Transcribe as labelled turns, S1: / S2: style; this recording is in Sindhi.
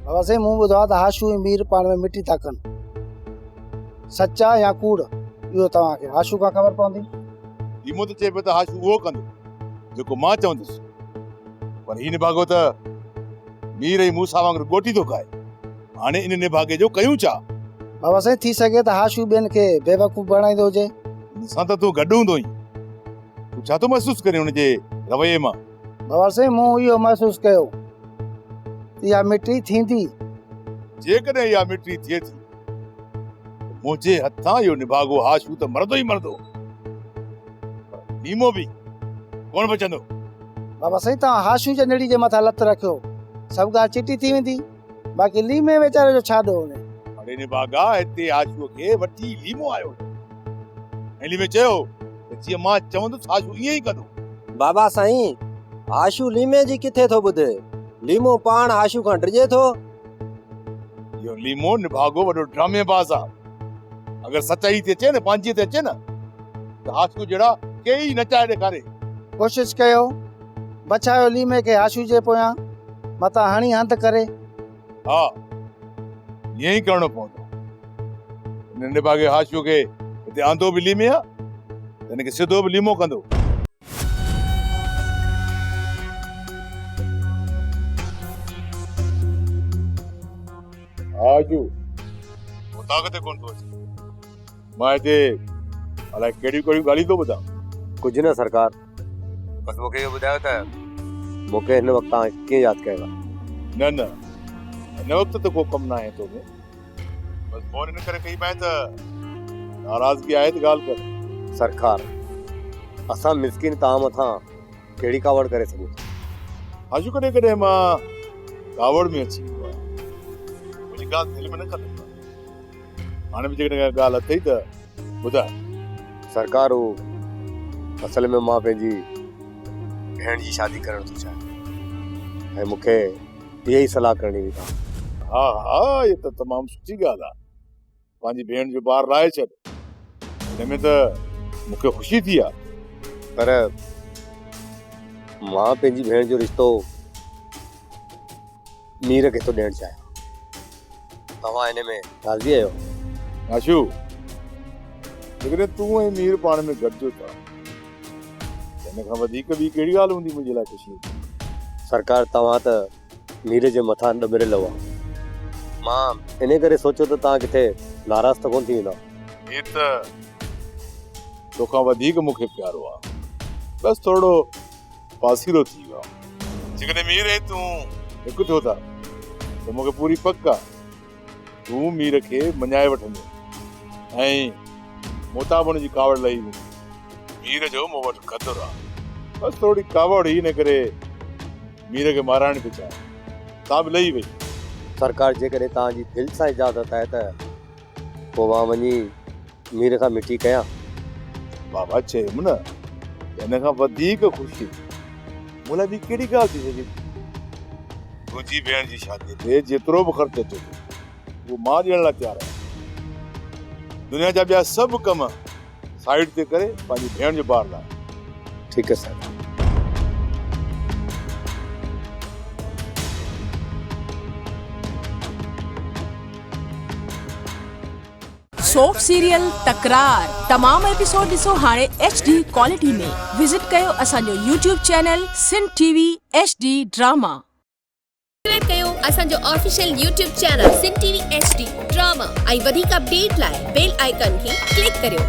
S1: بابا سائين مون ٻڌو آهي ته هاشو ۽ مير پاڻ ۾ مٽي ٿا ڪن. سچ آ يا ڪوڙ اهو توهان کي هاشو کان خبر پوندي.
S2: ليمو ته چئي پيو ته هاشو اهو ڪندو جيڪو مان چوندس پر هي نڀاڳو ته مير ۽ موسيٰ وانگر ڳوٽي ٿو کائي. هاڻي ان نڀاڳي جو ڪيون ڇا؟
S1: بابا سائين ٿي سگهي ته هاشو ٻين کي بيوقوف بڻائيندو هجي.
S2: هن سان ته تون گڏ هوندو هئين. تون ڇا ٿو محسوس ڪرين هن جي رويي مان؟
S1: بابا سائين مون اهو محسوس ڪيو ته اها مٽي ٿيندي.
S2: جيڪڏهن اها مٽي ٿئي ٿي ته منهنجي هٿان اهو نڀاڳو هاشو ته مرندو ئي مرندو پر نيمو به ڪونه بچندو.
S1: بابا سائين توهان هاشو جي نڙي جي مٿان لت رکيو سڀ ڳالهه چٽي ٿي ويندي. باقي ليمي ويچاري جو ڇا ڏوهه هوني.
S2: اڙي نڀاڳا هتي هاشوء کي وٺي ليمو آيو هيو ۽ ليمي چيو ته جيئن مان چوندس هاشو ائين ئي ڪندو.
S3: بابا سائين هاشو ليمي جي ڪٿي ٿو ٻڌي، ليمو پاڻ هاشو کان ڊڄي ٿو.
S2: اهو ليمو نڀاڳو وڏو ڊرامي باز آ، اگر سچائي تي اچي نه پنهنجي تي اچي نه ته هاشو جهڙا ڪيئي نچائي ڏيکاري.
S1: ڪوشش ڪيو بڇايو ليمي کي هاشو جي پويان متان هڻي هنڌ ڪري.
S2: ها ائين ئي ڪرڻو پوندو. هن نڀاڳي هاشو کي هتي آندو به ليمي آ ته هن کي سڌو به ليمو ڪندو. هاشو اوطاق تي ڪونه ٿو اچي. مان هتي الائي ڪهڙيون ڪهڙيون ڳالهيون ٿو ٻڌان.
S3: ڪجهه نه سرڪار. بس مون کي اهو ٻڌايو ته مون کي هن وقت توهان ڪيئن ياد ڪيو آهي؟
S2: نه نه هن وقت ته ڪو ڪم ناهي تو ۾. بس فون ان ڪري ڪئي مانء ته ناراضگي آهي ته ڳالهه ڪر.
S3: سرڪار اسان مسڪين توهان مٿان ڪهڙي ڪاوڙ ڪري سگهون ٿا؟
S2: حاجو ڪڏهن ڪڏهن مان ڪاوڙ ۾ اچي ويندو آهيان. منهنجي ڳالهه دل ۾ نه کڻندو آهي. هاڻي به جيڪڏهن ڪا ڳالهه اٿئي ته ٻڌاء.
S3: سرڪار هو اصل ۾ مان پنهنجي ڀيڻ جي شادي ڪرڻ ٿو چاهيان ۽ مون کي اها ئي صلاح ڪرڻي هئي توهان.
S2: ها ها اها ته تمام سٺي ڳالهه آهي. پنهنجي ڀيڻ جو بار لاهي ڇڏ. ان ۾ ته مون کي خوشي ٿي آهي.
S3: پر مان پنهنجي ڀيڻ جو رشتو مير کي ٿو ڏيڻ چاهيان. توهان ان ۾ راضي آهيو؟
S2: هاشو، جيڪڏهن تون ۽ مير پاڻ ۾ گڏجو ٿا ته ان کان وڌيڪ ٻي ڪهڙي ڳالهه هوندي منهنجي لاء خوشيء جي؟
S3: سرڪار توهان ته مير جي مٿان ڏمريل هئا. مان انهيء ڪري سوچيو ته توهان ڪٿي ناراض ته ڪونه ٿي ويندا.
S2: مير ته توکان وڌيڪ مون کي پيارو آهي. بس ٿورڙو پاسيرو ٿي ويو آهيان. جيڪڏهن مير ۽ تون هڪ ٿيو ٿا ته مون کي پوري پڪ آهي تون مير کي مڃائي وٺندين ۽ مون تان به ان جي ڪاوڙ لهي ويندي. مير جو مون وٽ قدر آهي. بس ٿورڙي ڪاوڙ هئي ان ڪري مير کي مارائڻ پئي چاهيم، سا به لهي وئي.
S3: سرڪار جيڪڏهن توهان جي دل سان اجازت آهي ته پوء مان وڃي مير کان مٺي ڪيان.
S2: بابا چيم نه ته ان کان وڌيڪ خوشي مون لاء ٻي ڪهڙي ڳالهه ٿي سگهي ٿي. تنهنجي ڀيڻ جي شاديء تي جيترو به خرچ اچي ٿو اهو مان ڏيڻ لاء تيار آهيان. دنيا جا ٻيا سڀ ڪم سائيڊ تي ڪري پنهنجي ڀيڻ جو بار لاهه.
S3: ٺيڪ آهي صاحب.
S4: سوپ سيريل تڪرار تمام ايپيسوڊ ڏسو هاڻي ايڇ ڊي ڪوالٽي ۾ وزٽ ڪيو اسان جو YouTube channel Sindh T V H D drama.
S5: Subscribe ڪيو اسان جو official YouTube channel Sindh T V H D drama ۽ وڌيڪ اپڊيٽ لاء بيل آئيڪان کي ڪلڪ ڪريو.